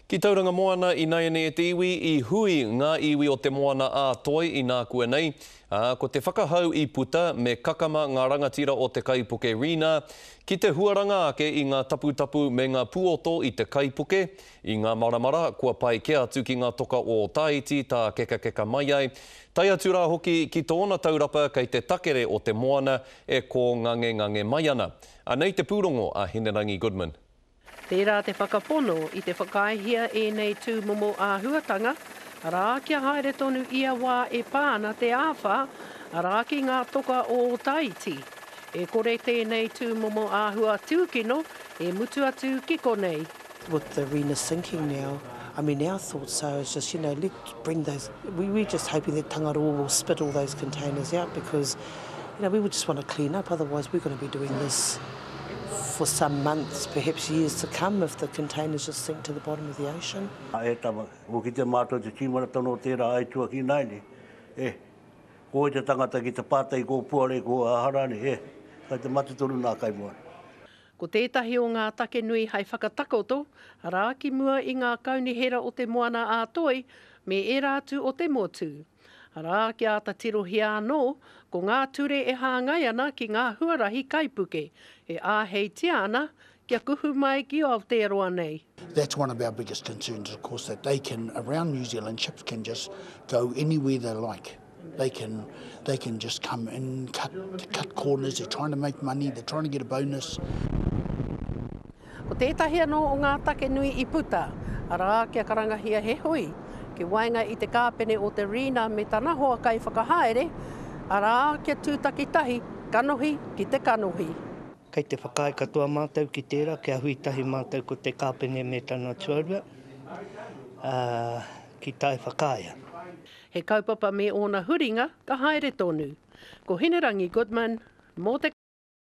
Ki Tauranga Moana inaianei e te iwi, i hui ngā iwi o Te Moana ā Toi inākuanei, ā, ko te whakahau i puta me kakama ngā rangatira o te kaipuke Rina ki te huaranga ake i ngā taputapu me ngā puoto i te kaipuke, i ngā maramara kua pae kē atu ki ngā toka o Ōtāiti tākekakeka mai ai, tae atu rā hoki ki tōna taurapa kei te takere o te moana e kōngangengange mai ana. Anei te pūrongo a Hinerangi Goodman. Tērā te whakapono i te whakaaehia ēnei tūmomo āhuatanga, arā, kia haere tonu ia wā e pā ana te āwhā, arā, ki ngā toka o Ōtaiti. E kore tēnei tūmomo āhua tūkino e mutu atu ki konei. With the Rena sinking now, I mean our thoughts are is just, you know, let's bring those, we, we're just hoping that Tangaroa will spit all those containers out because, you know, we would just want to clean up, otherwise we're going to be doing this for some months, perhaps years to come if the containers just sink to the bottom of the ocean. E tama, kua kite mātou te tīmaratanga o tērā aituā ki nāianei, e, ko wai te tangata ki te pātai ko puare, ko aha rānei, e, kai te mate tonu nā kaimoana. Ko tētahi o ngā take nui hai whakatakoto, arā, ki mua i ngā kaunihera o Te Moana-a-Toi me ērā atu o te motu. Arā, kia āta tirohia anō, ko ngā ture e hāngai ana ki ngā huarahi kaipuke e āheitia ana kia kuhu mai ki Aotearoa nei. That's one of our biggest concerns of course that they can, around New Zealand ships can just go anywhere they like. They can, they can just come in, cut, cut corners, they're trying to make money, they're trying to get a bonus. Ko tētahi anō o ngā take nui i puta, arā, kia karangahia he hui ki waenga i te kāpene o Te Rina me tana hoa kaiwhakahaere, arā, kia tūtaki tahi, kanohi ki te kanohi. Kei te whakaae katoa mātou ki tērā, kia hui tahi mātou ko te kāpene me tana tuarua, ā, ki tae whakaaea. He kaupapa me ōna huringa ka haere tonu. Ko Hinerangi Goodman, mō te.